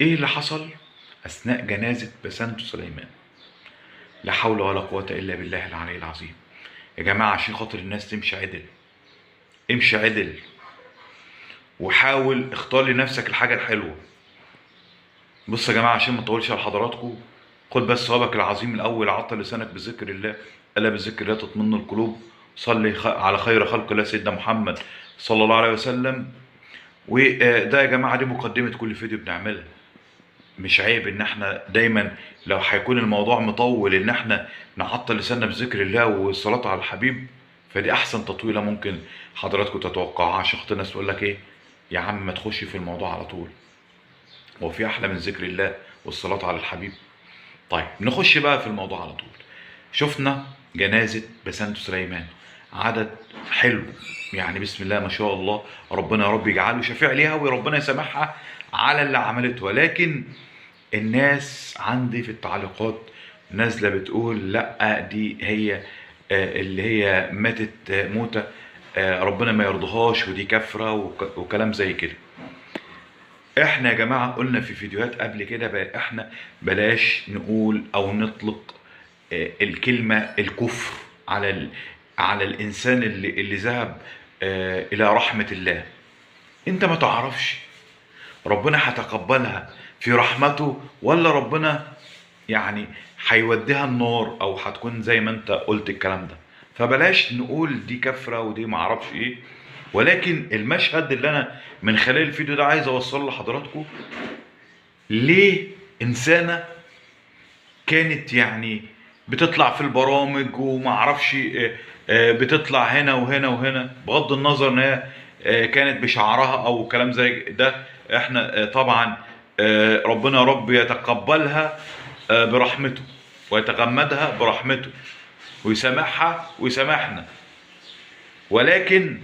ايه اللي حصل اثناء جنازة بسنت سليمان؟ لا حول ولا قوة الا بالله العلي العظيم. يا جماعة عشان خاطر الناس تمشي عدل، امشي عدل وحاول اختار لنفسك الحاجة الحلوة. بص يا جماعة عشان ما اطولش على حضراتكم، خد بس ثوابك العظيم الاول، عطل لسانك بذكر الله، الا بذكر الله تطمئن القلوب. صلي على خير خلق الله سيدنا محمد صلى الله عليه وسلم. وده يا جماعة دي مقدمة كل فيديو بنعملها. مش عيب ان احنا دايما لو هيكون الموضوع مطول ان احنا نعطل لساننا بذكر الله والصلاة على الحبيب، فدي احسن تطويلة ممكن حضراتكم تتوقعها، عشان خاطر الناس تقول لك ايه يا عم ما تخش في الموضوع على طول، هو في احلى من ذكر الله والصلاة على الحبيب؟ طيب نخش بقى في الموضوع على طول. شفنا جنازة بسنت سليمان، عدد حلو يعني، بسم الله ما شاء الله، ربنا يا رب يجعله شفيع ليها وربنا يسامحها على اللي عملته. ولكن الناس عندي في التعليقات نازلة بتقول لا دي هي اللي هي ماتت موتة ربنا ما يرضهاش، ودي كفرة وكلام زي كده. احنا يا جماعة قلنا في فيديوهات قبل كده بقى احنا بلاش نقول او نطلق الكلمة الكفر على الانسان اللي ذهب الى رحمة الله. انت ما تعرفش ربنا هيتقبلها في رحمته ولا ربنا يعني هيوديها النار، او هتكون زي ما انت قلت الكلام ده. فبلاش نقول دي كفرة ودي معرفش ايه. ولكن المشهد اللي انا من خلال الفيديو ده عايز اوصله لحضراتكم، ليه انسانة كانت يعني بتطلع في البرامج ومعرفش بتطلع هنا وهنا وهنا، بغض النظر ان هي كانت بشعرها او كلام زي ده، احنا طبعا ربنا يا رب يتقبلها برحمته ويتغمدها برحمته ويسامحها ويسامحنا. ولكن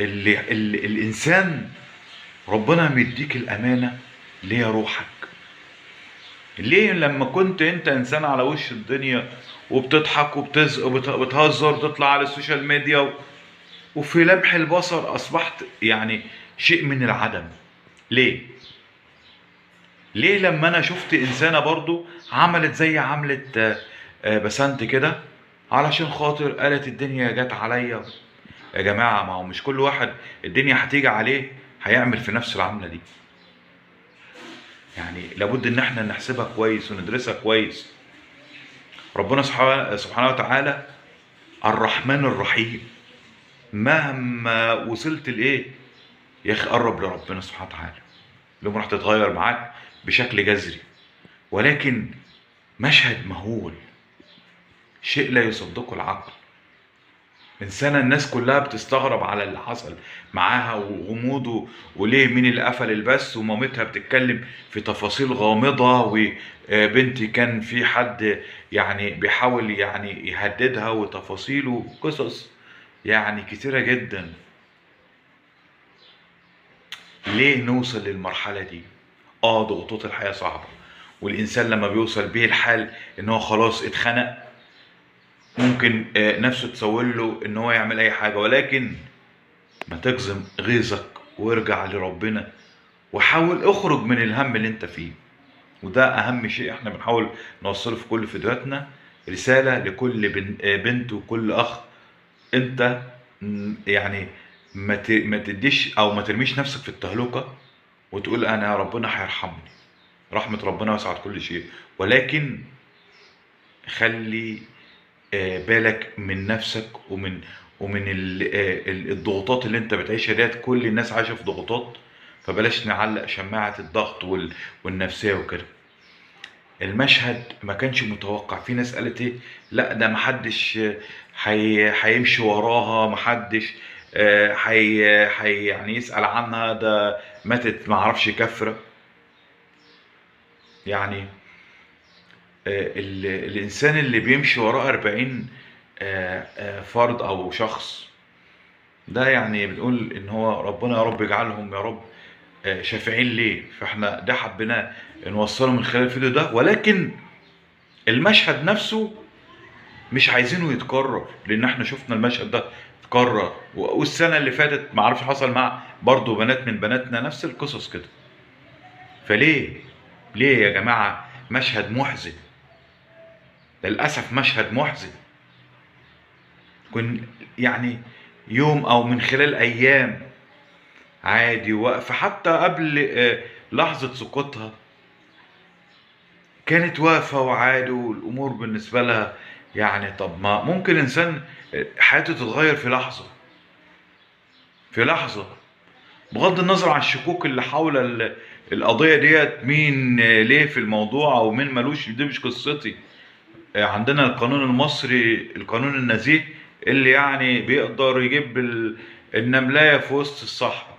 اللي الانسان ربنا مديك الامانه اللي هي روحك. ليه لما كنت انت انسان على وش الدنيا وبتضحك وبتهزر وتطلع على ال social media وفي لمح البصر اصبحت يعني شيء من العدم؟ ليه؟ ليه لما انا شفت انسانه برضو عملت زي عملت بسنت كده علشان خاطر قالت الدنيا جت عليا؟ يا جماعة ما هو مش كل واحد الدنيا هتيجي عليه هيعمل في نفس العملة دي. يعني لابد ان احنا نحسبها كويس وندرسها كويس. ربنا سبحانه وتعالى الرحمن الرحيم، مهما وصلت لايه يا اخي قرب لربنا سبحانه وتعالى، الامور هتتغير معاك بشكل جذري. ولكن مشهد مهول، شيء لا يصدقه العقل. انسانه الناس كلها بتستغرب على اللي حصل معاها وغموضه، وليه مين اللي قفل البث، ومامتها بتتكلم في تفاصيل غامضه، وبنتي كان في حد يعني بيحاول يعني يهددها، وتفاصيل وقصص يعني كتيره جدا. ليه نوصل للمرحله دي؟ ضغوطات الحياه صعبه، والانسان لما بيوصل بيه الحال ان هو خلاص اتخنق ممكن نفسه تسول له ان هو يعمل اي حاجه. ولكن ما تجزم غيظك وارجع لربنا وحاول اخرج من الهم اللي انت فيه. وده اهم شيء احنا بنحاول نوصله في كل فيديوهاتنا، رساله لكل بنت وكل اخ. انت يعني ما تديش او ما ترميش نفسك في التهلكه وتقول انا ربنا هيرحمني، رحمه ربنا وسعت كل شيء. ولكن خلي بالك من نفسك ومن الضغوطات اللي انت بتعيشها ديت. كل الناس عايشه في ضغوطات، فبلاش نعلق شماعه الضغط والنفسيه وكده. المشهد ما كانش متوقع. في ناس قالت ايه، لا ده محدش هيمشي وراها، محدش يعني يسأل عنها، ده ماتت معرفش كفرة. يعني الإنسان اللي بيمشي وراه 40 فرد أو شخص، ده يعني بنقول إن هو ربنا يا رب يجعلهم يا رب شافعين ليه. فإحنا ده حبيناه نوصله من خلال الفيديو ده، ولكن المشهد نفسه مش عايزينه يتكرر، لأن إحنا شفنا المشهد ده اتكرر والسنة اللي فاتت معرفش حصل مع برضو بنات من بناتنا نفس القصص كده. فليه ليه يا جماعة؟ مشهد محزن للأسف، مشهد محزن. كن يعني يوم أو من خلال أيام عادي واقفة، حتى قبل لحظة سقوطها كانت واقفة وعادي، والأمور بالنسبة لها يعني. طب ما ممكن إنسان حياته تتغير في لحظة، في لحظة، بغض النظر عن الشكوك اللي حول القضية ديت، مين ليه في الموضوع أو مين ملوش، دي مش قصتي. عندنا القانون المصري، القانون النزيه، اللي يعني بيقدر يجيب النملاية في وسط الصحراء.